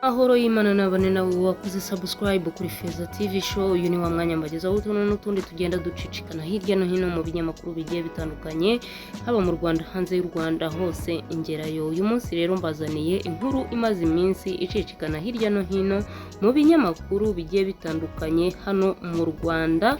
Mahoro y'Imana nabane nawe wakoze subscribe kuri Feza TV Show. Uyu ni wa mwanya mbagezaho utuntu n'utundi tugenda ducicikana hirya no hino mu binyamakuru bigiye bitandukanye, haba mu Rwanda, hanze y'u Rwanda, hose ingerayo. Uyu munsi rero mbazaniye inkuru imaze iminsi icicikana hirya no hino mu binyamakuru bigiye bitandukanye hano mu Rwanda.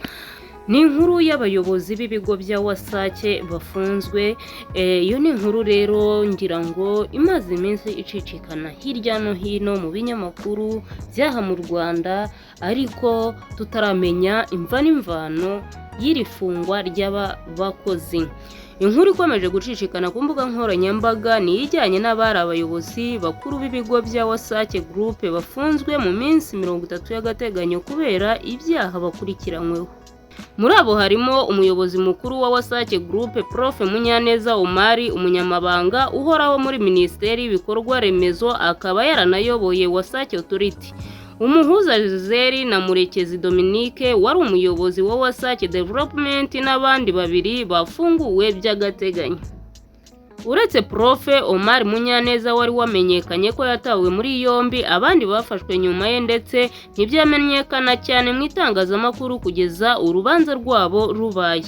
Ni inkuru y'abayobozi b'ibigo bya WASAC bafunzwe. Iyo ni inkuru rero ngira ngo imaze iminsi icicikana hirya no hino mu binyamakuru by'aha mu Rwanda, ariko tutaramenya imva n'imvano y'iri fungwa ry'aba bakozi. Inkuru ikomeje gucicikana ku mbuga nkoranyambaga ni ijyanye n'abari abayobozi bakuru b'ibigo bya WASAC Group bafunzwe mu minsi 30 y'agateganyo kubera ibyaha bakurikiranyweho. Muri abo harimo umuyobozi mukuru wa WASAC Group, Prof Munyaneza Omar, umunyamabanga uhoraho muri Minisiteri y'Ibikorwa Remezo akaba yaranayoboye WASAC Authority, Umuhuza Gisele, na Murekezi Dominique wari umuyobozi wa WASAC Development, n'abandi babiri bafunguwe by'agateganyo. Uretse Prof Omar Munyaneza wari wamenyekanye ko yatawe muri yombi, abandi bafashwe nyuma ye ndetse ntibyamenyekana cyane mu itangazamakuru kugeza urubanza rwabo rubaye.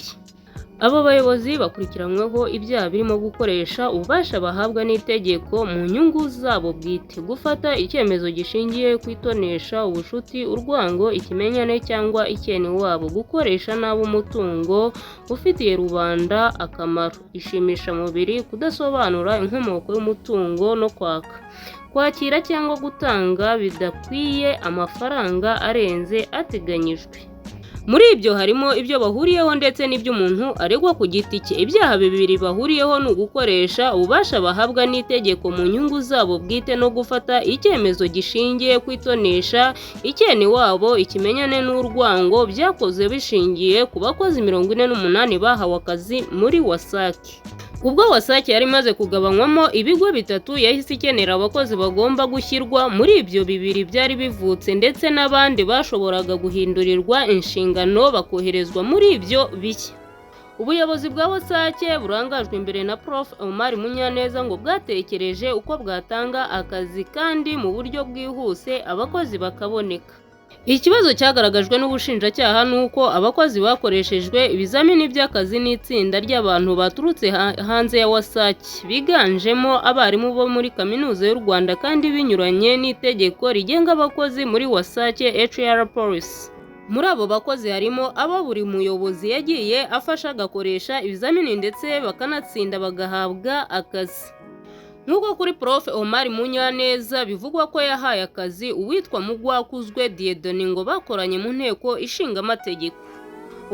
Abo bayobozi bakurikiranyweho ibyaha birimo gukoresha ububasha bahabwa n'itegeko mu nyungu zabo bwite, gufata icyemezo gishingiye ku itonesha, ubucuti, urwango, ikimenyane cyangwa icyenewabo, gukoresha nabi umutungo ufitiye rubanda akamaro, ishimishamubiri, kudasobanura inkomoko y'umutungo no kwaka, kwakira cyangwa gutanga bidakwiye amafaranga arenze ateganyijwe. Muri ibyo harimo ibyo bahuriyeho ndetse n'ibyo umuntu aregwa ku giti cye. Ibyaha bibiri bahuriyeho ni ugukoresha ububasha bahabwa n'itegeko mu nyungu zabo bwite no gufata icyemezo gishingiye ku itonesha, icyenewabo, ikimenyane n'urwango byakozwe bishingiye ku bakozi 48 bahawe akazi muri WASAC. Ubwo WASAC yari imaze kugabanywamo ibigo bitatu, yahise ikenera abakozi bagomba gushyirwa muri ibyo bibiri byari bivutse, ndetse n'abandi bashoboraga guhindurirwa inshingano bakoherezwa muri ibyo bishya. Ubuyobozi bwa WASAC burangajwe imbere na Prof Omar Munyaneza ngo bwatekereje uko bwatanga akazi kandi mu buryo bwihuse, abakozi bakaboneka. Ikibazo cyagaragajwe n'ubushinjacyaha ni uko abakozi bakoreshejwe ibizamini by'akazi n'itsinda ry'abantu baturutse hanze ya WASAC, biganjemo abarimu bo muri Kaminuza y'u Rwanda, kandi binyuranye n'itegeko rigenga abakozi muri WASAC, HR Policy. Muri abo bakozi harimo abo buri muyobozi yagiye afasha agakoresha ibizamini ndetse bakanatsinda bagahabwa akazi. Nk'uko kuri Prof Omar Munyaneza bivugwa ko yahaye akazi uwitwa Mugwakuzwe Dieudonné ngo bakoranye mu Nteko Ishinga Amategeko.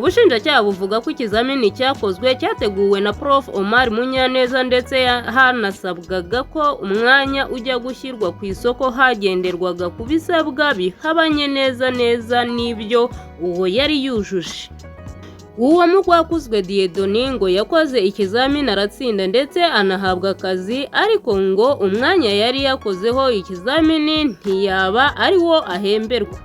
Ubushinjacyaha buvuga ko ikizamini cyakozwe cyateguwe na Prof Omar Munyaneza, ndetse hanasabwaga ko umwanya ujya gushyirwa ku isoko hagenderwaga ku bisabwa bihabanye neza neza n'ibyo uwo yari yujuje. Uwo Mugwakuzwe Dieudonné ngo yakoze ikizamini aratsinda ndetse anahabwa akazi, ariko ngo umwanya yari yakozeho ikizamini ntiyaba ari wo ahemberwa.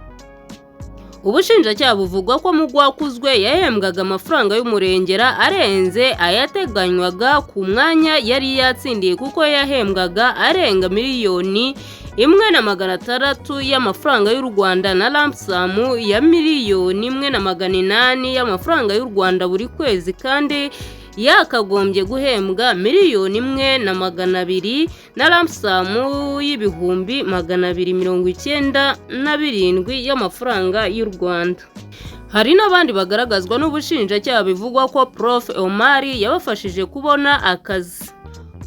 Ubushinjacyaha buvuga ko Mugwakuzwe yahembwaga amafaranga y'umurengera arenze ayateganywaga ku mwanya yari yatsindiye, kuko yahembwaga arenga 1,600,000 y'amafaranga y'u Rwanda na lump sum ya 1,800,000 y'amafaranga y'u Rwanda buri kwezi, kandi yakagombye guhembwa 1,200,000 na lump sum y'297,000 y'amafaranga y'u Rwanda. Hari n'abandi bagaragazwa n'ubushinjacyaha bivugwa ko Prof Omar yabafashije kubona akazi.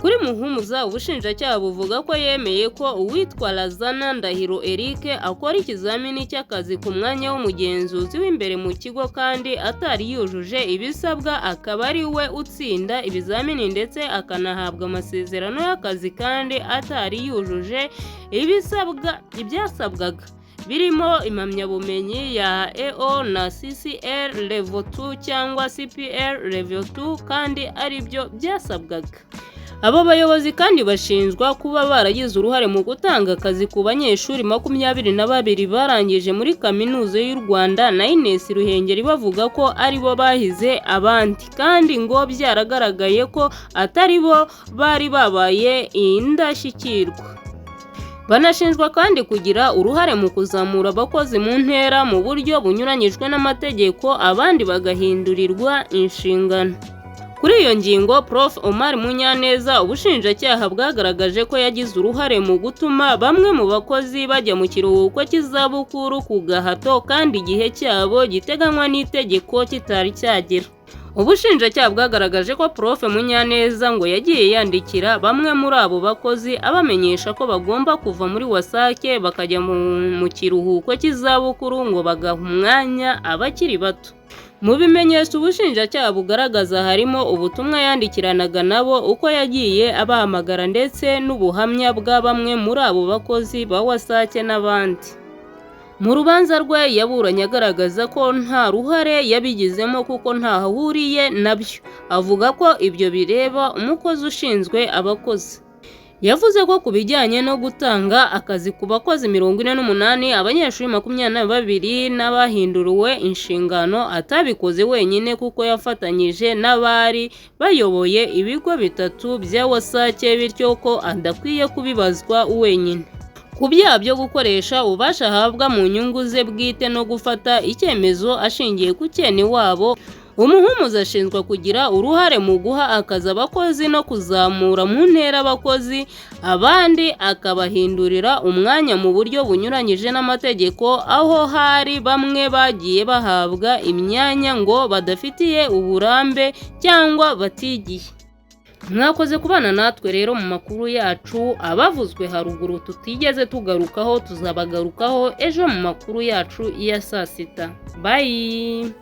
Kuri Muhumuza, ubushinjacyaha buvuga ko yemeye ko uwitwa Lazana Ndahiro Eric akora ikizamini cy'akazi ku mwanya w'umugenzuzi w'imbere mu kigo kandi atari yujuje ibisabwa, akaba ari we utsinda ibizamini ndetse akanahabwa amasezerano y'akazi kandi atari yujuje ibisabwa ibyasabwaga birimo impamyabumenyi ya AO na CCL Level 2 cyangwa CPL Level 2, kandi aribyo byasabwaga. Abo bayobozi kandi bashinjwa kuba baragize uruhare mu gutanga akazi ku banyeshuri 22 barangije muri Kaminuza y'u Rwanda na Ines Ruhengeri, bavuga ko ari bo bahize abandi, kandi ngo byaragaragaye ko atari bo bari babaye indashyikirwa. Banashinjwa kandi kugira uruhare mu kuzamura abakozi mu ntera mu buryo bunyuranyijwe n'amategeko, abandi bagahindurirwa inshingano. Kuri iyo ngingo, Prof Omar Munyaneza, ubushinjacyaha bwagaragaje ko yagize uruhare mu gutuma bamwe mu bakozi bajya mu kiruhuko cy'izabukuru ku gahato kandi igihe cyabo giteganywa n'itegeko kitari cyagera. Ubushinjacyaha bwagaragaje ko Prof Munyaneza ngo yagiye yandikira bamwe muri abo bakozi abamenyesha ko bagomba kuva muri WASAC bakajya mu kiruhuko cy'izabukuru, ngo bagaha umwanya abakiri bato. Mu bimenyetso ubushinjacyaha bugaragaza harimo ubutumwa yandikiranaga nabo, uko yagiye abahamagara, ndetse n'ubuhamya bwa bamwe muri abo bakozi ba WASAC n'abandi. Mu rubanza rwe yaburanye agaragaza ko nta ruhare yabigizemo kuko ntaho ahuriye nabyo, avuga ko ibyo bireba umukozi ushinzwe abakozi. Yavuze ko ku bijyanye no gutanga akazi ku bakozi 48, abanyeshuri 22 n'abahinduriwe inshingano, atabikoze wenyine kuko yafatanyije n'abari bayoboye ibigo bitatu bya WASAC, bityo ko adakwiye kubibazwa wenyine. Ku byaha byo gukoresha ububasha ahabwa mu nyungu ze bwite no gufata icyemezo ashingiye ku cyenewabo, Umuhumuza ashinjwa kugira uruhare mu guha akazi abakozi no kuzamura mu ntera abakozi, abandi akabahindurira umwanya mu buryo bunyuranyije n'amategeko, aho hari bamwe bagiye bahabwa imyanya ngo badafitiye uburambe cyangwa batigiye. Mwakoze kubana natwe rero mu makuru yacu. Abavuzwe haruguru tutigeze tugarukaho tuzabagarukaho ejo mu makuru yacu ya saa sita. Bye.